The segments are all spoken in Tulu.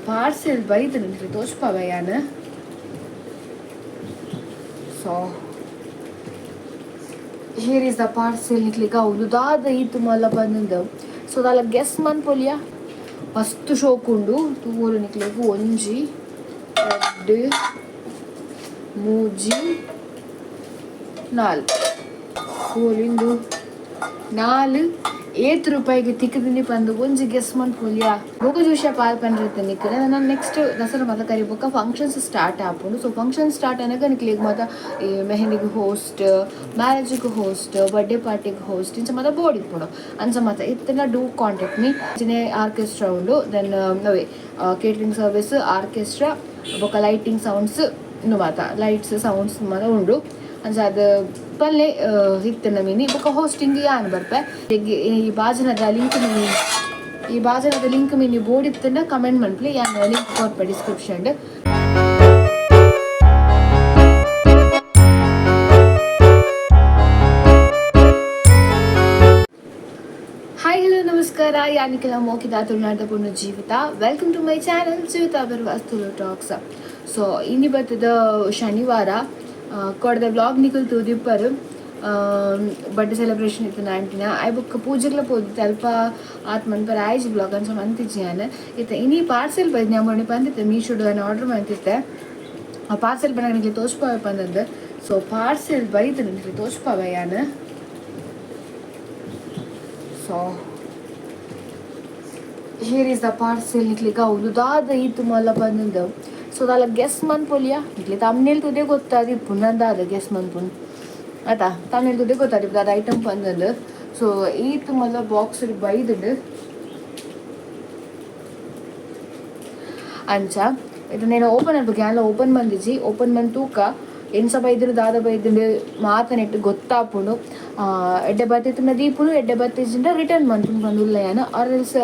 ಪಾರ್ಸೆಲ್ ಬೈದು ತೋಚ್ಪಾವ ಯಾನ್. So here is the parcel. ನಿಕ್ಲಿಗ ಉಂದು ದಾದ ಈತ್ ಮಲ್ಲ ಬಂದು. ಸೊ ದಾಲ ಗೆಸ್ ಮನ್ಪೊಲಿಯ? ಮಸ್ತ್ ಶೋಕ್ ಉಂಡು. ತೂವೊಲು ನಿಕ್ಲೆಗ್. ಒಂಜಿ, ರಡ್ಡ್, ಮೂಜಿ, ನಾಲ್. ತೂವೊಲಿ ಇಂದು ನಾಲ್ ಏತ್ ರೂಪಾಯಿಗೆ ತಿಕ್ಕುದಿನಿ ಪಂದ್ ಒಂಜಿ ಗೆಸ್ ಮನ್ಪೊಲಿಯ? ಬೊಕ ಜೂಷ ಪಾಲ್ ಪಂಡ್ರೆ ನಿಕ್ಲೆ ನನ ನೆಕ್ಸ್ಟ್ ದಸರಾ ಮಾತ ಕರಿ ಬೊಕ್ಕ ಫಂಕ್ಷನ್ಸ್ ಸ್ಟಾರ್ಟ್ ಆಪುಂಡು. ಸೊ ಫಂಕ್ಷನ್ ಸ್ಟಾರ್ಟ್ ಆನಗ ನಿಕ್ಲೆಗ್ ಮಾತ ಈ ಮೆಹಂದಿಗ್ ಹೋಸ್ಟ್, ಮ್ಯಾರೇಜ್ಗ್ ಹೋಸ್ಟ್, ಬರ್ಡೇ ಪಾರ್ಟಿಗ್ ಹೋಸ್ಟ್ ಇಂಚ ಮಾತ ಬೋರ್ಡ್ ಇಪ್ಪುಂಡು. ಅಂಚ ಮಾತ ಇತ್ತಂಡ do contact me. ಅಂಚನೆ ಆರ್ಕೆಸ್ಟ್ರಾ ಉಂಡು. Then ಅವೇ ಕೇಟರಿಂಗ್ ಸರ್ವಿಸ್, ಆರ್ಕೆಸ್ಟ್ರಾ ಬೊಕ ಲೈಟಿಂಗ್, ಸೌಂಡ್ಸ್ ಇಂದು ಮಾತ, ಲೈಟ್ಸ್, ಸೌಂಡ್ಸ್ ಮಾತ ಉಂಡು. ಅಂಚ ಅದು ಪಲ್ಲೆ ಇತ್ತಂಡ ಮಿನಿ ಬೊಕ ಹೋಸ್ಟಿಂಗ್ ಯಾನ್ ಬರ್ಪೆ. ಈ ಬಾಜನದ ಲಿಂಕ್ ಮಿನಿ, ಈ ಬಾಜನದ ಲಿಂಕ್ ಮಿನಿ ಬೋರ್ಡ್ ಇತ್ತಂಡ ಕಮೆಂಟ್ ಮನ್ಪುಲೆ. ಯಾನ್ ಲಿಂಕ್ ಕೊರ್ಪೆ ಡಿಸ್ಕ್ರಿಪ್ಷನ್. ಹಾಯ್, ಹಲೋ, ನಮಸ್ಕಾರ. ಯಾನಿಕಲ ಮೋಕಿದ ತುಳುನಾಡ ಪೊಣ್ಣು ಜೀವಿತ. Welcome to my channel Jeevitha Bervas Tulu talks. So ಇನಿ ಬತ್ತದ ಶನಿವಾರ. ಕೊಡದ ವ್ಲಾಗ್ ನಿಕುಲು ತೂದಿಪ್ಪರು. ಬರ್ಡೇ ಸೆಲೆಬ್ರೇಷನ್ ಇತ್ತು ಆಂಟಿನ. ಆಯ್ ಬೊಕ್ಕ ಪೂಜೆಗ್ಲ ಪೋದಿತ್ತೆ. ಅಲ್ಪ ಆತ್ ಮನ್ಪರ ಆಯ್ಜಿ ವ್ಲಾಗ್, ಅಂಚ ಮಂತಿಜ್ಜಿ ಯಾನ್. ಇತ್ತೆ ಇನಿ ಪಾರ್ಸೆಲ್ ಬೈದ್. ಮೊನ್ನೆ ಪಂದಿತ್ತೆ, ಮೀಶೋಡು ನಾನು ಆರ್ಡರ್ ಮಂತಿತ್ತೆ, ಆ ಪಾರ್ಸೆಲ್ ಬನ್ನಗ ನಿಕ್ಲೆ ತೋಚ್ಪಾವೆ ಪಂದಂದು. ಸೊ ಪಾರ್ಸೆಲ್ ಬೈದು, ನಿಕ್ಲೆ ತೋಚ್ಪಾವೆ ಯಾನ್. So here is the parcel. ನಿಕ್ಲಿಗ ಉಂದು ದಾದ ಈತ್ ಮಲ್ಲ ಬಂದು. ಸೊ ದಾಲ ಗೆಸ್ ಮನ್ಪೊಲಿಯ? ನಿಕ್ಲೆ ತಮ್ನೇಲ್ ತೂದೆ ಗೊತ್ತಾದಿಪ್ಪು ನಂದು ದಾದ ಗೆಸ್ ಮನ್ಪುನ್ ಆತಾ. ತಮ್ನೇಲ್ ತೂದೆ ಗೊತ್ತಾದಿಪ್ಪು ದಾದ ಐಟಮ್ ಬಂದಂದು. ಸೊ ಈತ್ ಮಲ್ಲ ಬಾಕ್ಸ್ ಬೈದುಂಡು. ಅಂಚ ಇದು నేను ಓಪನ್ ಅನ್ಬೇಕು. ಯಾನ್ಲ ಓಪನ್ ಮಂದಿಜಿ. ಓಪನ್ ಮಂತ್ ತೂಕ ಎಂಚ ಬೈದುಂಡು, ದಾದ ಬೈದುಂಡು ಮಾತ ನೆಟ್ ಗೊತ್ತಾಪುಂಡು. ಎಡ್ಡೆ ಬತ್ತಿತ್ತುಂಡ ದೀಪುನು, ಎಡ್ಡೆ ಬತ್ತಿಜಿಂಡ ರಿಟರ್ನ್ ಮನ್ಪುನು ಪಂದುಲ್ಲ ಯಾನ್. ಆರ್ ಎಲ್ಸ್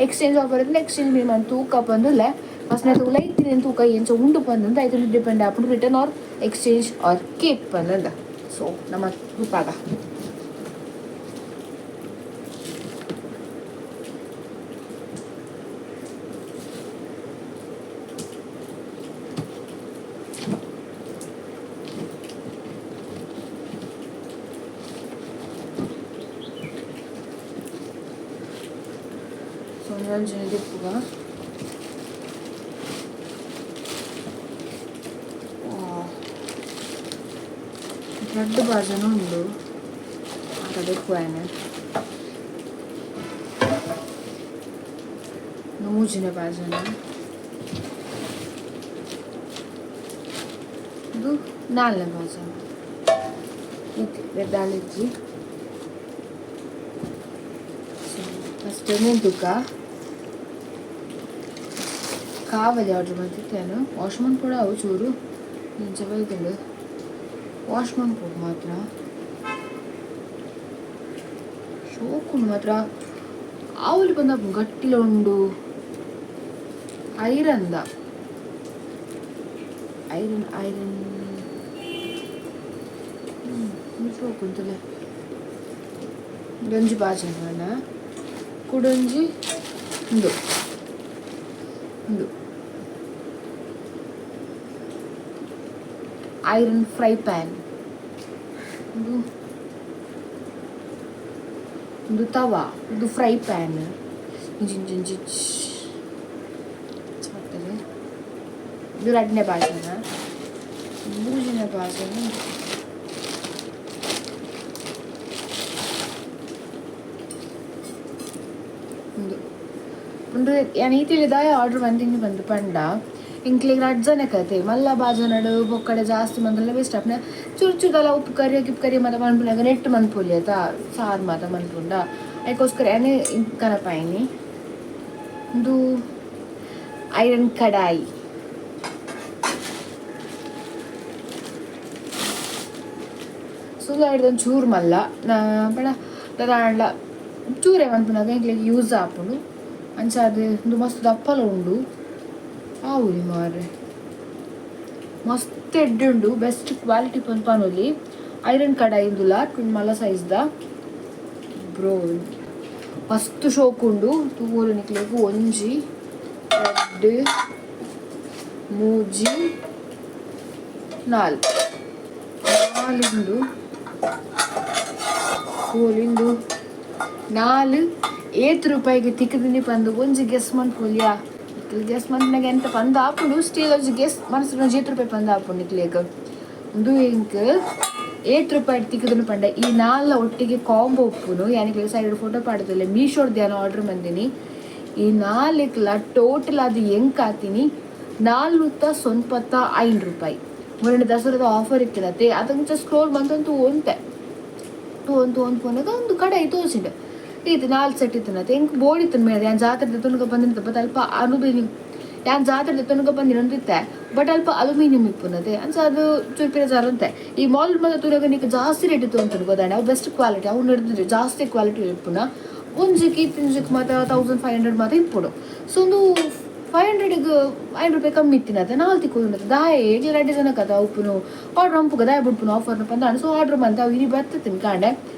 ಎಕ್ಸ್ಚೇಂಜ್ ಆಫರ್ ಇತ್ತಂಡ ಎಕ್ಸ್ಚೇಂಜ್ ಮೀ ಮನ್ ತೂಕ ಪಂದುಲ್ಲೆ. ಫಸ್ಟ್ ನೆತ್ತ ಉಲೈತಿನ ತೂಕ ಎಂಚ ಉಂಡು ಪಂದಂದು. ಐತ ಡಿಪೆಂಡ್ ಆಪುಂಡು ರಿಟರ್ನ್ ಆರ್ ಎಕ್ಸ್ಚೇಂಜ್ ಆರ್ ಕೀಪ್ ಪಂದಂದ. ಸೊ ನಮ್ಮ ತೂಪಾಗ. ಸೊ ಒಂಜಿ ದೆಪ್ಪುಗ. ರಡ್ಡ್ ಬಾಜನ ಉಂಡು. ಆತ ದೆಪ್ಪುವ. ಮೂಜಿನ ಬಾಜನ ಇದು, ನಾಲ್ನೇ ಬಾಜನ. ಓಕೆ, ದಾಳಿಜ್ಜಿ. ಸೊ ಫಸ್ಟ್ ತೂಕ. ಕಾವಲಿ ಆರ್ಡರ್ ಮಲ್ತಿತ್ತೇನು. ವಾಶ್ ಮನ್ಪೊಡು ಅವು ಚೂರು. ಇಂಚ ಬೈದುಂಡು, ವಾಶ್ ಮನ್ಪೊಡು ಮಾತ್ರ. ಶೋಕುಂಡು ಮಾತ್ರ. ಆವುಲು ಬಂದ ಗಟ್ಟಿಲ ಉಂಡು. ಐರನ್ದ, ಐರನ್, ಐರನ್ ಶೋಕುಂತಲೆ. ಒಂಜಿ ಬಾಜನ, ಕುಡೊಂಜಿ ಉಂದು. ಉಂದು ಐರನ್ ಫ್ರೈ ಪ್ಯಾನ್. ಇದು ಒಂದು ತವಾ, ಇದು ಫ್ರೈ ಪ್ಯಾನ್. ಇಂಚಿ ಇಂಚಿ ಬರ್ತದೆ. ಇದು ರಡ್ಡನೇ ಬಾಜನ, ಮೂರನೇ ಬಾಜನ ಉಂದು. ಉಂದು ಯಾನ್ ಈತಿಲಿ ದಾಯ ಆರ್ಡರ್ ಮಂತಿನಿ ಬಂದು ಪಂಡ, ಎಂಕ್ಲೆಗ್ ರಡ್ಡ್ ಜನ ಕತೆ. ಮಲ್ಲ ಬಾಜನಡ್ ಬೊಕ್ಕಡೆ ಜಾಸ್ತಿ ಮಂದಲ ವೇಸ್ಟ್ ಆಪುನ. ಚೂರು ಚೂರು ಉಪ್ಪು ಕರಿ, ಗಿಪ್ಪು ಕರಿ ಮಾತ ಮನ್ಪುನಗ ನೆಟ್ ಮನ್ಪೊಲಿ ಅತ, ಸಾರು ಮಾತ ಮನ್ಪುಂಡ. ಐಕೋಸ್ಕರ ಯಾನ್ ಕನಪಾಯಿನಿ. ಉಂದು ಐರನ್ ಕಡಾಯಿ. ಸೊ ಐಡ್ದ್ ಚೂರು ಮಲ್ಲ ಪಂಡ ದಾದ ಚೂರೆ ಮನ್ಪುನಗ ಎಂಕ್ಲೆಗ್ ಯೂಸ್ ಆಪುಂಡು. ಅಂಚ ಅದು ಉಂದು ಮಸ್ತ್ ದಪ್ಪಲ ಉಂಡು. ಆವುಲಿ ಮಾರ್ರೆ, ಮಸ್ತ್ ಎಡ್ಡೆ ಉಂಡು. ಬೆಸ್ಟ್ ಕ್ವಾಲಿಟಿ ಪಂದ್ ಪನೊಲಿ. ಐರನ್ ಕಡಾಯಿ ಇಂದುಲ ಟ್ವಿನ್ ಮಲ್ಲ ಸೈಜ್ದ. ಬ್ರೋ, ಮಸ್ತ್ ಶೋಕ್ ಉಂಡು. ತೂವೊಲು ನಿಕ್ಲೆಗ್. ಒಂಜಿ, ರಡ್ಡ್ ಮೂಜಿ ನಾಲ್ ನಾಲುಂಡು ಕೋಲಿಂದು ನಾಲ್ ಏತ್ ರೂಪಾಯಿಗೆ ತಿಕ್ಕದಿನಿ ಪಂದು ಒಂಜಿ ಗೆಸ್ ಮನ್ಪೊಲಿಯಾ? ಗೆಸ್ ಮನ್ಪುನಗ ಎಂತ ಪಂದ್ ಆಪುಂಡು ಸ್ಟಿಲ್ ಒಂಜಿ ಗೆಸ್ ಮನಸ್ಸು ಒಂಜಿ ಏತ್ ರೂಪಾಯಿ ಪಂದ್ ಆಪುಂಡು ನಿಕ್ಲೆಗ್. ಉಂದು ಎಂಕ್ ಏತ್ ರೂಪಾಯಿ ತಿಕ್ಕುದುಂಡು ಪಂಡ ಈ ನಾಲ್ ಒಟ್ಟಿಗೆ ಕಾಂಬೋ ಉಪ್ಪುನು. ಯಾನಿಕ್ಲೆಗ್ ಸೈಡ್ ಫೋಟೋ ಪಾಡ್ದುಲ್ಲೆ. ಮೀಶೋಡ್ದು ಯಾನ್ ಆರ್ಡರ್ ಮಂದಿನಿ. ಈ ನಾಲ್ಕ್ಲ ಟೋಟಲ್ ಆದ್ ಎಂಕ್ ಆತಿನಿ 495 ರೂಪಾಯಿ. ಮೊನ್ನೆ ದಸರಾದ ಆಫರ್ ಇತ್ತಿನತೆ, ಅದಂಚ ಸ್ಕ್ರೋಲ್ ಮಂತೊಂದು ಒಂತೆ ತೂವೊಂದು ತೂವೊಂದು ಪೋನಗ ಒಂದು ಕಡಾಯಿ ತೋಜಿಂಡ್. ಇತ್ತು ನಾಲ್ ಸೆಟ್ ಇತ್ತಿನತೆ, ಎಂಕ್ ಬೋಡಿತ್ತಿನ ಮೇರೆ. ಯಾನ್ ಜಾತ್ರೆ ತುನುಗ ಬಂದಿನ, ಬಟ್ ಅಲ್ಪ ಅಲುಮಿನಿಯಂ. ಯಾನ್ ಜಾತ್ರೆ ತುನುಗ ಬಂದಿನೊಂದಿತ್ತೆ, ಬಟ್ ಅಲ್ಪ ಅಲುಮಿನಿಯಂ ಇಪ್ಪುನತೆ. ಅಂಚ ಅದು ಚೂರು ಜಾರಂತೆ. ಈ ಮಾಲ್ ಮಾತ ತೂನಗ ನಿಕ್ ಜಾಸ್ತಿ ರೇಟ್ ತೋಂತುಂಡು ಗೊತ್ತಾಂಡ. ಅವು ಬೆಸ್ಟ್ ಕ್ವಾಲಿಟಿ, ಅವು ನಡ್ದು ಜಾಸ್ತಿ ಕ್ವಾಲಿಟಿ ಇಪ್ಪುನ. ಒಂಜಿಕ್ ಇತ್ತಿಂಜಿಕ್ ಮಾತ 1500 ಮಾತ ಇಪ್ಪುಡು. ಸೊ ಒಂದು 500ಗ್ 5 ರೂಪಾಯಿ ಕಮ್ಮಿ ಇತ್ತಿನತೆ, ನಾಲ್ ತಿಕ್ಕೋದು. ದಾಯೆ ಎಂಕ್ಲ ರಡ್ಡ್ ಜನಕ್ಕೆ ಉಪ್ಪುನು, ಆರ್ಡರ್ ಮಂಪುಗ, ದಾಯೆ ಬುಡ್ಪುನು ಆಫರ್ನ ಪಂದ್. ಸೊ ಆರ್ಡರ್ ಮಂತೆ ಅವು ಇನಿ ಬತ್ತಿತ್ತಿನ ಕಾಂಡೆ.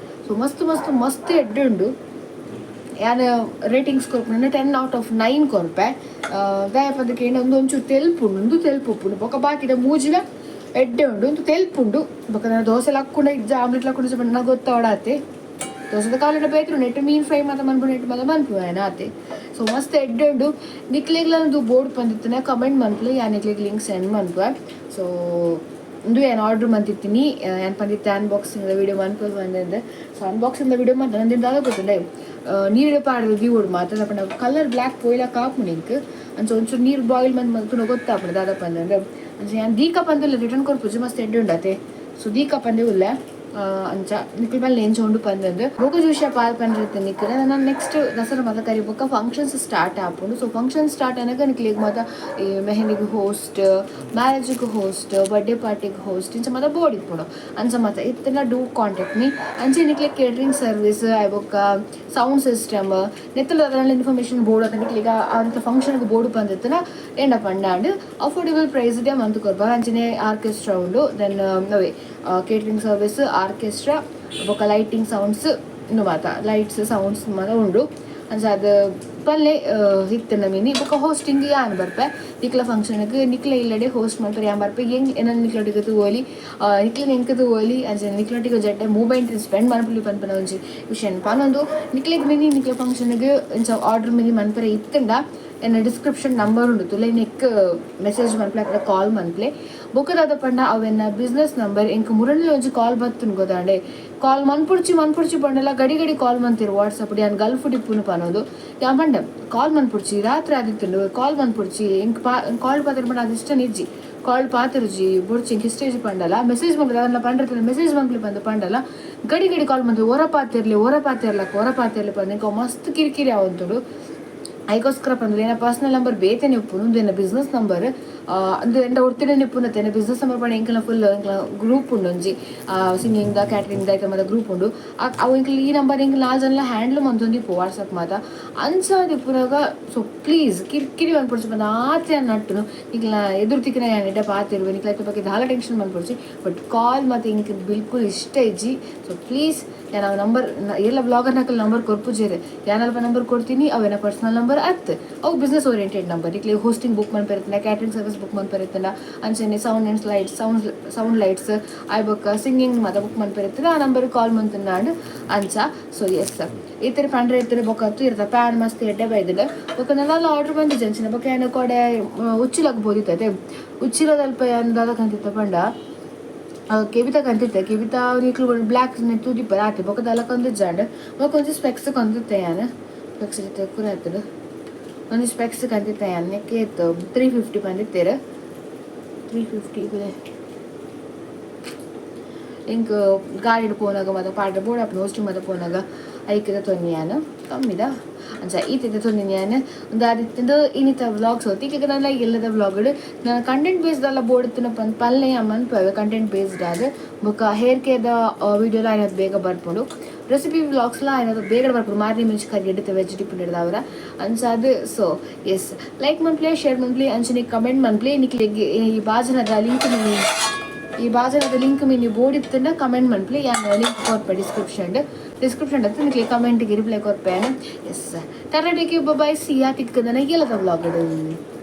ಸೊ ಮಸ್ತ್ ಮಸ್ತ್ ಮಸ್ತ್ ಎಡ್ಡೆ ಉಂಡು. ಯಾನ್ ರೇಟಿಂಗ್ಸ್ ಕೊರ್ಪುನ 10 ಔಟ್ ಆಫ್ 9 ಕೊರ್ಪೆ. ದಾಯೆ ಪಂದ್ ಕೇಂಡ, ಒಂದು ಒಂಚೂರು ತೆಲ್ಪುಂಡು. ಉಂದು ತೆಲ್ಪು ಉಪ್ಪುಂಡು. ಬೊಕ ಬಾಕಿದ ಮೂಜಿಲ ಎಡ್ಡೆ ಉಂಡು. ಒಂದು ತೆಲ್ಪುಂಡು. ಬೊಕ ದೋಸೆ ಲಕ್ಕುಂಡ ಇಜ್ಜ, ಆಮ್ಲೆಟ್ ಲಕ್ಕುಂಡ ಪಂಡ ಗೊತ್ತಾವಡಾತೆ. ದೋಸೆದ ಕಾಲಿಡ ಬೇತ್ರು ನೆಟ್ ಮೀನ್ ಫ್ರೈ ಮಾತ ಮನ್ಪು, ನೆಟ್ ಮಾತ ಮನ್ಪು ಆತೆ. ಸೊ ಮಸ್ತ್ ಎಡ್ಡೆ ಉಂಡು. ನಿಕ್ಲೆಗ್ಲ ಒಂದು ಬೋರ್ಡ್ ಬಂದಿತ್ತನೆ ಕಮೆಂಟ್ ಮನ್ಪುಲೆ, ಯಾನ್ ನಿಕ್ಲೆಗ್ ಲಿಂಕ್ ಸೆಂಡ್ ಮನ್ಪುವೆ. ಸೊ ಉಂದು ಯಾನ್ ಆರ್ಡರ್ ಮಂತಿತ್ತೀನಿ. ಯಾನ್ ಪಂದಿತ್ತೆ ಅನ್ಬಾಕ್ಸಿಂಗ್ ವಿಡಿಯೋ ಮನ್ಪು ಬಂದಿದ್ದೆ. ಸೊ ಅನ್ಬಾಕ್ಸಿಂಗ್ ವಿಡಿಯೋ ಮಂತ ನಂದಿನ ದಾದ ಗೊತ್ತುಂಡೆ, ನೀರು ಪಾಡ್ದು ದೀವೊಡು ಮಾತ್ರ ಪಂಡ ಕಲರ್ ಬ್ಲ್ಯಾಕ್ ಪೋಯಿಲ ಕಾಪುಂಡು ಎಂಕ್. ಅಂಚ ಒಂಚೂರು ನೀರು ಬಾಯ್ಲ್ ಮಂತ್ ಮಂತ್ ಗೊತ್ತಾಪುಂಡು ದಾದ ಪಂದಂದ್ರೆ. ಅಂಚ ಯಾನ್ ದೀಕ ಪಂದಿಲ್ಲ, ರಿಟರ್ನ್ ಕೊರ್ಪುಜಿ, ಮಸ್ತ್ ಎಡ್ಡೆ ಉಂಡತೆ. ಸೊ ದೀಕ ಪಂದೆ ಉಲ್ಲೆ. ಅಂಚ ನಿಕ್ಲ್ ಮೇಲೆ ಎಂಚ ಉಂಡು ಪಂದಂದು ಬೊಕ ಜೂಷ ಪಾಲ್ ಪಂಡಿರ್ತೆ ನಿಕ್ಲ್. ನಾನು ನೆಕ್ಸ್ಟ್ ದಸರಾ ಮಾತ ಕರಿ ಬೊಕ್ಕ ಫಂಕ್ಷನ್ಸ್ ಸ್ಟಾರ್ಟ್ ಆಪುಂಡು. ಸೊ ಫಂಕ್ಷನ್ ಸ್ಟಾರ್ಟ್ ಆನಗ ನಿಕ್ಲೆಗ್ ಮಾತ ಈ ಮೆಹಂದಿಗ್ ಹೋಸ್ಟ್, ಮ್ಯಾರೇಜ್ಗೆ ಹೋಸ್ಟ್, ಬರ್ಡೇ ಪಾರ್ಟಿಗೆ ಹೋಸ್ಟ್, ಇಂಚ ಮಾತ ಬೋರ್ಡ್ ಇಪ್ಪುಂಡು. ಅಂಚ ಮಾತ ಇತ್ತಂಡ do contact me. ಅಂಚೆ ನಿಕ್ಲೆ ಕೇಟರಿಂಗ್ ಸರ್ವಿಸ್ ಬೊಕ್ಕ ಸೌಂಡ್ ಸಿಸ್ಟಮ್ ನೆತ್ತಲ ಅದರಲ್ಲಿ ಇನ್ಫಾರ್ಮೇಷನ್ ಬೋರ್ಡ್ ಅದ ನಿಕ್ಲೆಗ್. ಅಂತ ಫಂಕ್ಷನ್ಗೆ ಬೋರ್ಡ್ ಬಂದಿತ್ತನ ಎಂಡ ಪಂಡಾಂಡ್ ಅಫೋರ್ಡೆಬಲ್ ಪ್ರೈಸ್ ಡೆ ಮಂತ್ ಕೊರ್ಪ. ಅಂಚನೆ ಆರ್ಕೆಸ್ಟ್ರಾ ಉಂಡು, then ಅವೇ ಕೇಟರಿಂಗ್ ಸರ್ವಿಸ್, ಆರ್ಕೆಸ್ಟ್ರಾ ಬೊಕ್ಕ ಲೈಟಿಂಗ್ ಸೌಂಡ್ಸ್ ಇನ್ನು ಮಾತ ಲೈಟ್ಸ್ ಸೌಂಡ್ಸ್ ಮಾತ ಉಂಡು. ಅಂಚ ಅದು ಪಲ್ಲೆ ಇತ್ತಂಡ ಮಿನಿ ಬೊಕ್ಕ ಹೋಸ್ಟಿಂಗ್ ಯಾನ್ ಬರ್ಪೆ. ನಿಕ್ಲ ಫಂಕ್ಷನ್ಗೆ ನಿಕ್ಲ ಇಲ್ಲಡೆ ಹೋಸ್ಟ್ ಮಾಡ್ತಾರೆ, ಯಾನ್ ಬರ್ಪೆ. ಹೆಂಗ್ ಏನ ನಿಕ್ಲೊಟ್ಟಿಗೆ ತೂವೊಲಿ, ನಿಕ್ಲೆನ್ ಎಂಕ್ ತೂವೊಲಿ. ಅಂಚ ನಿಕ್ಲೊಟ್ಟಿಗೆ ಜಡ್ಡೆ ಮೂಮೆಂಟ್ ಸ್ಪೆಂಡ್ ಮನ್ಪುಲಿ ಪನ್ಪುನ ಒಂಜಿ ವಿಷಯ ಪನೊಂದು, ನಿಕ್ಲೆಗ್ ಮಿನಿ ನಿಕ್ಲ ಫಂಕ್ಷನ್ಗೆ ಇಂಚ ಆರ್ಡರ್ ಮಿನಿ ಮನ್ಪರೆ ಇತ್ತಂಡ ಎನ್ನ ಡಿಸ್ಕ್ರಿಪ್ಷನ್ ನಂಬರ್ ಉಂಡು ತುಲೆ, ನೆಕ್ ಮೆಸೇಜ್ ಮನ್ಪುಲೆ ಅತ್ಡ ಕಾಲ್ ಮನ್ಪುಲೆ. ಬೊಕ್ಕ ದಾದ ಪಂಡ ಅವೆನ್ನ ಬಿಸ್ನೆಸ್ ನಂಬರ್. ಎಂಕ್ ಮುರಣಿಲ ಒಂಜಿ ಕಾಲ್ ಬತ್ತುಂಡು ಗೊತ್ತಾಂಡೆ. ಕಾಲ್ ಮನ್ಪುಡ್ಚಿ ಮನ್ಪುಡ್ಚಿ ಪಂಡಲ ಗಡಿ ಗಡಿ ಕಾಲ್ ಮಂತಿರು ವಾಟ್ಸಪ್. ಯಾನ್ ಗಲ್ಫ್ ಇಪ್ಪುನು ಪನೋದು. ಯಾನ್ ಪಂಡೆ, ಕಾಲ್ ಮನ್ಪುಡ್ಚಿ, ರಾತ್ರಿ ಆದಿತ್ತುಂಡು, ಕಾಲ್ ಮನ್ಪುಡ್ಚಿ, ಎಂಕ್ ಪಾ ಕಾಲ್ ಪಾತೆರ ಪಂಡ ಅದು ಇಷ್ಟ ನಿಜ್ಜಿ, ಕಾಲ್ ಪಾತೆರುಜಿ, ಬೊಡ್ಚಿ, ಎಂಕ್ ಇಷ್ಟ ಇಜ್ಜಿ ಪಂಡಲ, ಮೆಸೇಜ್ ಮನ್ಪುಲೆ, ಅದನ್ನ ಪಂಡಿರ್ತದೆ, ಮೆಸೇಜ್ ಮನ್ಪುಲೆ ಪಂದ್ ಪಂಡಲ, ಗಡಿ ಗಡಿ ಕಾಲ್ ಮಂತು, ಒರ ಪಾತೆರ್ಲಿ, ಒರ ಪಾತೆರ್ಲಕ್ಕ, ಒರ ಪಾತೆರ್ಲಿ ಪಂದ್ ಎಂಕ್ ಅವು ಮಸ್ತ್ ಕಿರಿಕಿರಿ ಆವೊಂತುಂಡು. ಐಕೋಸ್ಕರ ಪಂದ್ರೆ ಎನ್ನ ಪರ್ಸನಲ್ ನಂಬರ್ ಬೇತೆನೆ ಉಪ್ಪುನು, ಉಂದು ಎನ್ನ ಬಿಸ್ನೆಸ್ ನಂಬರ್. ಅಂದು ಎಂಡ ಒರ್ತಿನೆ ಇಪ್ಪುನತೆ. ಎನ್ನ ಬಿಸ್ನೆಸ್ ನಂಬರ್ ಪಂಡ ಎಂಕಲ್ನ ಫುಲ್ ಎಂಕ್ಲ ಗ್ರೂಪ್ ಉಂಡು ಒಂಜಿ, ಸಿಂಗಿಂಗ್ the catering the ಐತ ಮಾತ ಗ್ರೂಪ್ ಉಂಡು. ಅವು ಎಂಕ್ಲ ಈ ನಂಬರ್ ಎಂಕ್ ನಾಲ್ ಜನಲ ಹ್ಯಾಂಡ್ಲ್ ಮಂತೊಂದಿಪ್ಪು ವಾಟ್ಸಪ್ ಮಾತ. ಅಂಚ ಇಪ್ಪುನಗ ಸೊ ಪ್ಲೀಸ್ ಕಿರಿಕಿರಿ ಮನ್ಪೊಡ್ಚಿ ಪಂದ್ ಆತೆ ನಟ್ಟುನು. ನಿಕ್ಲ ಎದುರು ತಿಕ್ಕಿನ ಯಾನ್ ಎಡ್ಡೆ ಪಾತೆರುವೆ. ನಿಕ್ಲ ಐತ ಬಗ್ಗೆ ದಾಲ ಟೆನ್ಷನ್ ಮನ್ಪೊಡ್ಚಿ. ಬಟ್ ಕಾಲ್ ಮಾತ ಎಂಕ್ ಬಿಲ್ಕುಲ್ ಇಷ್ಟ ಇಜ್ಜಿ. ಸೊ ಪ್ಲೀಸ್, ಯಾನ್ ಅವು ನಂಬರ್ ಎಲ್ಲ ವ್ಲಾಗರ್ ನಕಲ್ ನಂಬರ್ ಕೊರ್ಪುಜೆರ್. ಯಾನ್ ಅಲ್ಪ ನಂಬರ್ ಕೊಡ್ತೀನಿ, ಅವೇನ ಪರ್ಸನಲ್ ನಂಬರ್ ಅತ್, ಅವು ಬಿಸ್ನೆಸ್ ಓರಿಯೆಂಟೆಡ್ ನಂಬರ್. ನಿಕ್ಲೆ ಹೋಸ್ಟಿಂಗ್ ಬುಕ್ ಮನ್ಪೆರ್ತಂಡ, ಕ್ಯಾಟ್ರಿಂಗ್ ಸರ್ವಿಸ್ ಬುಕ್ ಮನ್ಪೆರ್ತಂಡ, ಅಂಚನೆ sound and lights, sound sound lights ಆಯ್ ಬೊಕ್ಕ ಸಿಂಗಿಂಗ್ ಮಾತ ಬುಕ್ ಮನ್ಪೆರ್ತಂಡ ಆ ನಂಬರ್ ಕಾಲ್ ಮಂತುಂಡಾಂಡ್. ಅಂಚ ಸೊ ಎಸ್, ಈ ತರ ಪಂಡ್ರೆ ಇತ್ತರ ಬೊಕ್ಕ ಇರ್ತ ಪ್ಯಾನ್ ಮಸ್ತ್ ಎಡ್ಡೆ ಬೈದಿಲ್ಲ. ಬೊಕ್ಕ ನಲ್ಲ ಆರ್ಡರ್ ಬಂದಿಜ್ಜಿ ಅಂಚಿನ. ಬೊಕ್ಕ ಏನು ಕೊಡೆ ಉಚ್ಚಿಲಗ್ ಬೋದಿತ್ತತೆ. ಉಚ್ಚಿಲದಲ್ಪ ಯಾನ್ ದಾದ ಕಂತಿತ್ತ ಪಂಡ, ಕೆಬಿತ ಕಂತಿತ್ತೆ. ಕೆಬಿತ ನಿಕ್ಲು ಬ್ಲ್ಯಾಕ್ ತೂದಿಪ್ಪ ಆತೆ. ಬೊಕ್ಕ ದಾಲ ಕಂದಿಜ್ಜಾಂಡ್. ಬೊಕ್ಕ ಒಂಜಿ ಸ್ಪೆಕ್ಸ್ ಕಂತಿತ್ತೆ ಯಾನ್. ಸ್ಪೆಕ್ಸ್ ಇತ್ತೆ ಕುರ ಆತುಂಡು. ಒಂಜಿ ಸ್ಪೆಕ್ಸ್ ಕಂತಿತ್ತೆ ಯಾನ್. ನೆಕ್ಕೆ ಇತ್ತು 350 ಬಂದಿತ್ತೇರು, 350. ಎಂಕ್ ಗಾಡಿಡ್ ಪೋನಾಗ ಮಾತ ಪಾಡ್ರೆ ಬೋಡಾಪುಂಡು. ಹೋಸ್ಟಿಂಗ್ ಮಾತ ಪೋನಾಗ ಐಕಿದ ತೊನ್ನಿ ಯಾನ್ ಕಮ್ಮಿದ. ಅಂಚ ಈತಿದ್ದ ತೊನ್ನಿ ಯಾನ್. ಒಂದು ಆದಿತ್ತಿಂದು ಇನ್ನಿತ ವ್ಲಾಗ್ಸ್ ಹೋತಿ. ಈಗ ನನ್ನ ಎಲ್ಲದ ವ್ಲಾಗ್ ನಾನು ಕಂಟೆಂಟ್ ಬೇಸ್ಡ್ ಅಲ್ಲ ಬೋರ್ಡ್ ಪಂದ್ ಪಲ್ಲೆ ಮನ್ಪುವೆ. ಕಂಟೆಂಟ್ ಬೇಸ್ಡ್ ಆದ್ ಬೊಕ್ಕ ಹೇರ್ ಕೇರ್ದ ವಿಡಿಯೋಲ ಆಯ್ನದು ಬೇಗ ಬರ್ಪುಂಡು. ರೆಸಿಪಿ ವ್ಲಾಗ್ಸ್ಲ ಆಯ್ನದು ಬೇಗ ಬರ್ಪುಂಡು. ಮಾರ್ನಿ ಮಿಂಚ್ ಕರಿ ಎಡ್ಡೆ ವೆಜ್ ಟಿಪ್ಪುಂಡು ಅಂಚ ಅದು. ಸೊ ಎಸ್, ಲೈಕ್ ಮನ್ಪ್ಲೆ, ಶೇರ್ ಮನ್ಪ್ಲೆ, ಅಂಚನೆ ಕಮೆಂಟ್ ಮನ್ಪ್ಲೆ. ನಿಕ್ಲೆಗ್ ಈ ಬಾಜನದ ಲಿಂಕ್ ಮಿನಿ ಈ ಬಾಜನದ ಲಿಂಕ್ ಮಿನಿ ಬೋಡಿತ್ತಂಡ ಕಮೆಂಟ್ ಮನ್ಪ್ಲೆ, ಯಾನ್ ಲಿಂಕ್ ಕೊರ್ಪೆ ಡಿಸ್ಕ್ರಿಪ್ಷನ್. ಡಿಸ್ಕ್ರಿಪ್ಷನ್ ಅತ್ತ ನಿಕ್ಲೆ ಕಮೆಂಟ್ ರಿಪ್ಲೈ ಕೊರ್ಪೇನೆ. Yes, tata, take, bye, see ya. ತಿಕ್ಕದನ ಎಲ್ಲದ ವ್ಲಾಗ್.